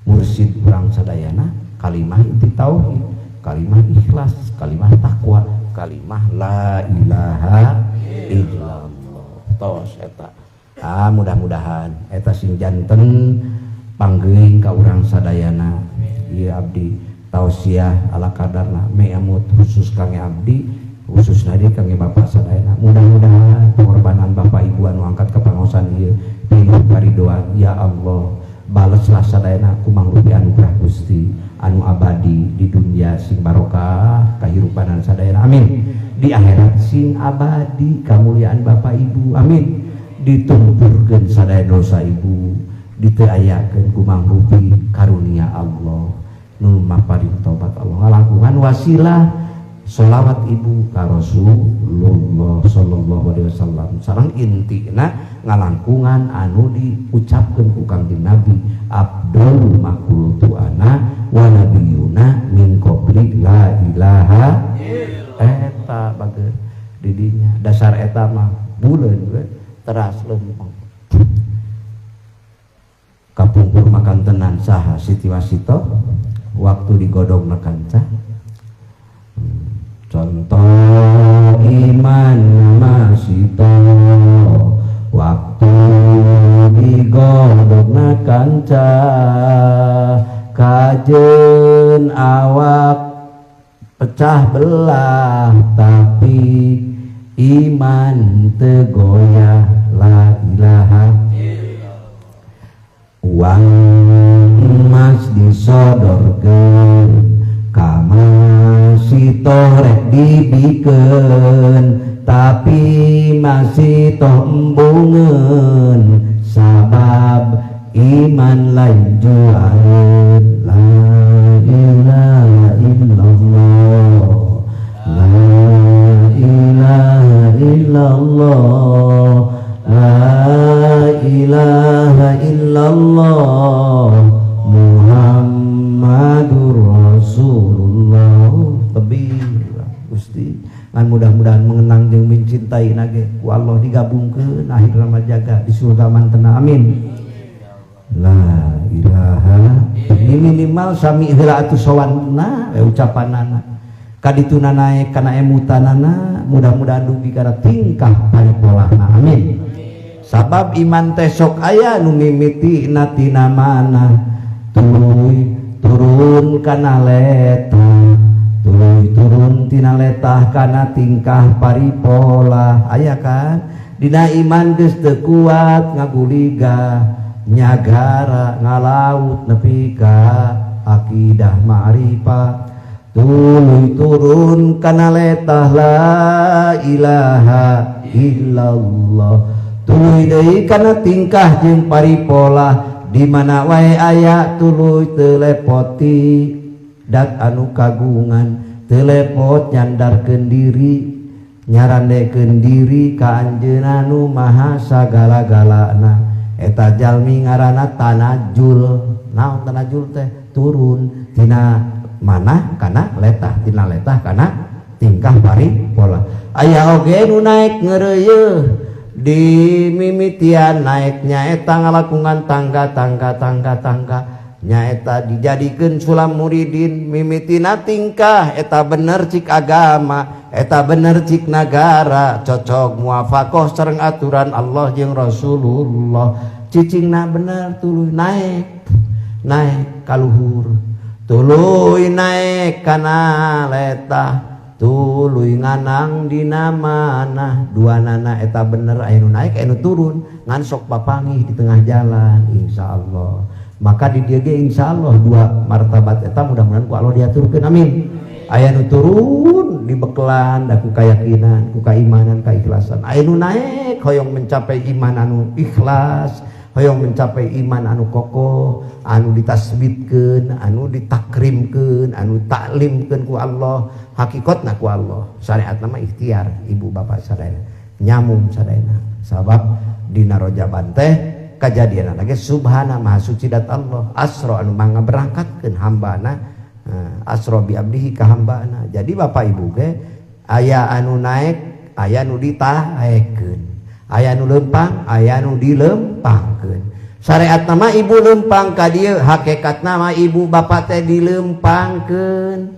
mursid urang sadayana kalimah inti tauhid, kalimah ikhlas, kalimah takwa, kalimah la ilaha illallah. Tos eta. Ah mudah-mudahan eta sing janten panggeuing ka urang sadayana. Ieu abdi tausiah ala kadarna meamut khusus kangge abdi, khususna deui kangge bapak sadayana. Mudah-mudahan pengorbanan bapak ibu anu angkat ka pangaosan ieu pinuh karidoan. Ya Allah, baleslah sadayana ku mangrupi anugerah Gusti anu abadi di dunia sing barokah kahirupanan sadayana, amin. Di akhirat sing abadi kamuliaan Bapak Ibu, amin. Ditumpurkeun sadaya dosa ibu, diteu ku mangrupi karunia Allah nu maparin tobat Allah ngalangkungan wasilah sholawat ibu ka Rasulullah sallallahu alaihi wasallam. Sareng intina ngalangkungan anu diucapkeun ku Kangjeng Nabi, afdalu ma qultu ana wa nabiyuna min qabli la ilaha. Eta bager didinya dasar eta mah buleun we teras lempeng. Kapungkur makan tenan saha Siti Wasito waktu digodong kanca. Contoh iman masito waktu digodong kanca, kajen awak pecah belah tapi iman tegoyah la ilaha. Uang emas disodorkeun ka Masitoh rek dibikeun, tapi Masitoh embungeun sabab iman lain jualeun. La ilaha illallah, la ilaha illallah, la ilaha illallah Muhammadur Rasulullah. Tebih Gusti, ngan mudah-mudahan mengenang jeung mencintai nage ku Allah digabungkeun akhir mah jaga di surga mantena, amin. La ilaha ini minimal sami heula atuh sowanna ucapanana kadituna naek kana emutanana, mudah-mudahan dugi kana tingkah paripolahna, amin. Sabab iman teh sok aya nu mimiti tina mana, tuluy turun kana letah, tuluy turun tina letah kana tingkah paripolah. Aya kan dina iman geus teu kuat ngaguliga nyagara ngalaut nepi ka akidah ma'rifat, tuluy turun kana letah la ilaha illallah, tuluy deui kana tingkah jeung paripolah di mana wae aya tuluy teu lepoti dat anu kagungan, teu lepot nyandarkeun diri, nyarandekeun diri ka Anjeunna nu maha sagala-galana. Eta jalmi ngaranna tanajul. Naon tanajul teh? Turun tina mana kana letah, tina letah kana tingkah paripolah. Aya oge nu naek ngeureuyeuh di mimitian naek nyaeta ngalakungan tangga tangga tangga tangga, nyaeta dijadikeun sulam muridin. Mimitina tingkah eta bener cik agama, eta bener cik nagara, cocok muafakoh sareng aturan Allah jeung Rasulullah, cicingna bener, tuluy naek naek kaluhur, tuluy naek kana letah, tuluy nganang dina mana dua nana eta bener. Aya nu naik, aya nu turun, ngan sok papanggih di tengah jalan insyaallah. Maka di dieu ge insyaallah dua martabat eta mudah-mudahan ku Allah diaturkeun, amin. Aya nu turun dibekelan da ku keyakinan, ku keimanan, keikhlasan. Aya nu naek hoyong mencapai iman anu ikhlas, hoyong mencapai iman anu kokoh, anu ditasbitkeun, anu ditakrimkeun, anu taklimkeun ku Allah, hakikatna ku Allah. Syariat nama ikhtiar ibu bapak sadayana nyamum sadayana. Sabab dina rojaban teh kajadian lagi subhana maha suci dat Allah asro anu mangga berangkatkeun hambana, asro bi abdihi ka hambana. Jadi bapak ibu ge aya anu naek, aya nu ditaekeun, aya nu lempang, aya nu dilempangkeun. Syariat nama ibu lempang ka dieu, hakikat nama ibu bapak teh dilempangkeun.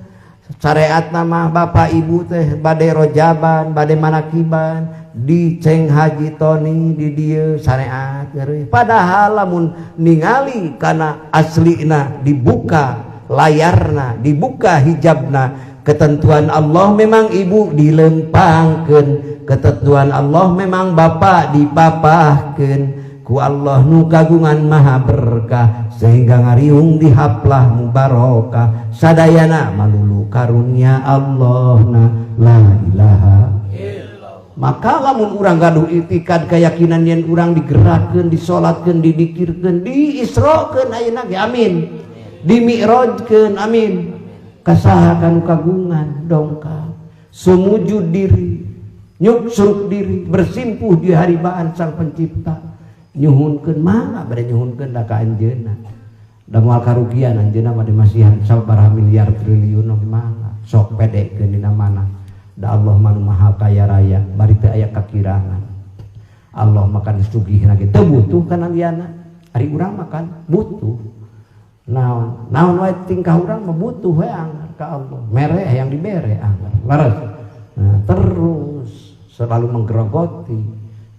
Syariat nama bapak ibu teh bade rojaban, bade manakiban di Ceng Haji Toni di dieu syariat ngeureui. Padahal lamun ningali kana aslina, dibuka layarna, dibuka hijabna, ketentuan Allah memang ibu dilempangkeun, ketentuan Allah memang bapak dipapahkeun. ku Allah nu kagungan maha berkah sehingga ngariung di haplah mubarokah sadayana malulu karunia Allah na la ilaha illallah. Maka lamun urang gaduh itikad keyakinan yen urang digerakkeun, disolatkeun, didikirkeun, diisrokeun ayeuna ge amin, dimi'rajkeun amin, kasaha kanu kagungan dongkap sumujud diri, nyuksruk diri, bersimpuh di haribaan sang pencipta, nyuhunkeun mangga bade nyuhunkeun da ka anjeunna, da moal karugian anjeunna mah masihan sabaraha miliar triliun oge mangga sok pedekeun dina mana da Allah mah nu maha kaya raya bari teu aya kakirangan. Allah makan sugihna ge teu butuh kana liana, ari urang makan butuh naon naon wae tingkah urang mah butuh we anggar ka Allah, mere yang dibere anggar leres. Nah, terus selalu menggerogoti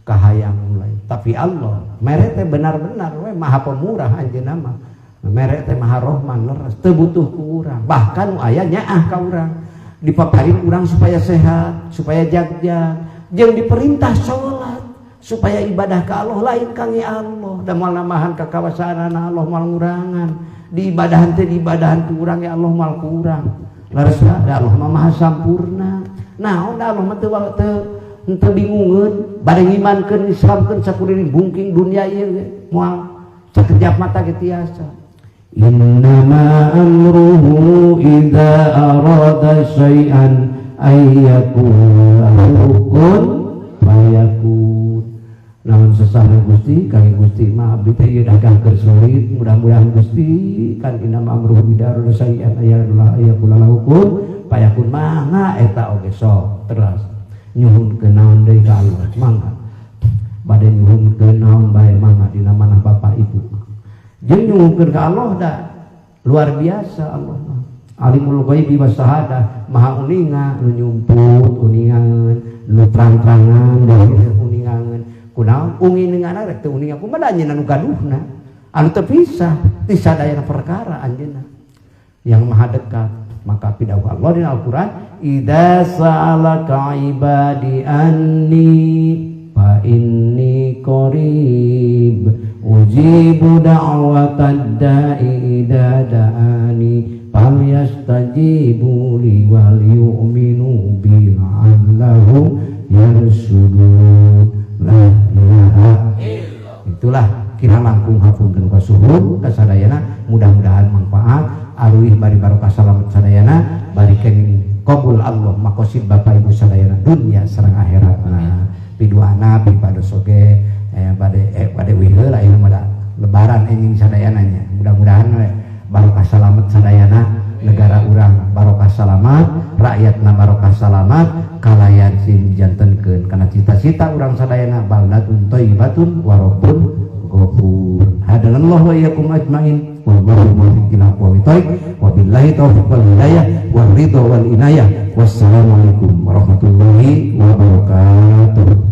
kahayang mulai, tapi Allah mere teh benar-benar we maha pemurah anjeunna mah, mere teh maha rohman leres teu butuh ku urang, bahkan nu aya nyaah ka urang dipaparin urang supaya sehat, supaya jagjag, jeung diperintah salat supaya ibadah ka Allah lain kange Allah da moal nambahan kakawasaanana Allah moal ngurangan diibadahan teh diibadahan ku urang ya Allah moal kurang leres da Allah mah maha sampurna. Naon da Allah mah teu teu bingungeun bade ngimankeun Islamkeun sakuriling bungking dunia ieu moal sakejap mata ge tiasa. Innama amruhu idza arada syai'an ayyakuna lahu kun fayakun. Naon sesahna Gusti kangge Gusti mah abdi teh ieu dagang keur sulit, mudah-mudahan Gusti kan innama amruhu idza arada syai'an ayyakuna lahu kun fayakun mangga eta oge sok terus nyuhunkeun naon deui ka Allah mangga bade nyuhunkeun naon bae mangga dina manah bapak ibu jeung nyuhunkeun ka Allah da luar biasa Allah mah alimul ghaibi wasyahadah maha uninga nu nyumput uningangeun nu terang-terangan uningangeun kunaon unginenganna rek teu uninga kumaha anjeunna nu gaduhna anu teu pisah ti sadayana perkara anjeunna yang maha dekat. Maka pidawuh Allah di Al-Qur'an idza sa'alaka ibadi anni fa inni qarib ujibu da'watad da'i idza da'ani falyastajibu li wal yu'minu bi la'allahum yarshudun. La ilaha illallah. Itulah kira langkung hapunten kasuhun kasadayana, mudah-mudahan manfaat aruih bari barokah salamet sadayana bari kening qabul Allah makosid bapak ibu sadayana dunia sareng akhiratna piduana pipados oge bade wih heula ieu mah lebaran enjing sadayana nya, mudah-mudahan barokah salamet sadayana negara urang barokah salamat, rakyatna barokah salamat, kalayan sing dijantenkeun kana cita-cita urang sadayana baldatun thayyibatun wa rabbun ghafur. Hadanallahu wa iyyakum ajmain wallahu muwaffiq ila aqwamit thoriq wabillahi taufiq wal hidayah war ridha wal inayah. Wassalamualaikum warahmatullahi wabarakatuh.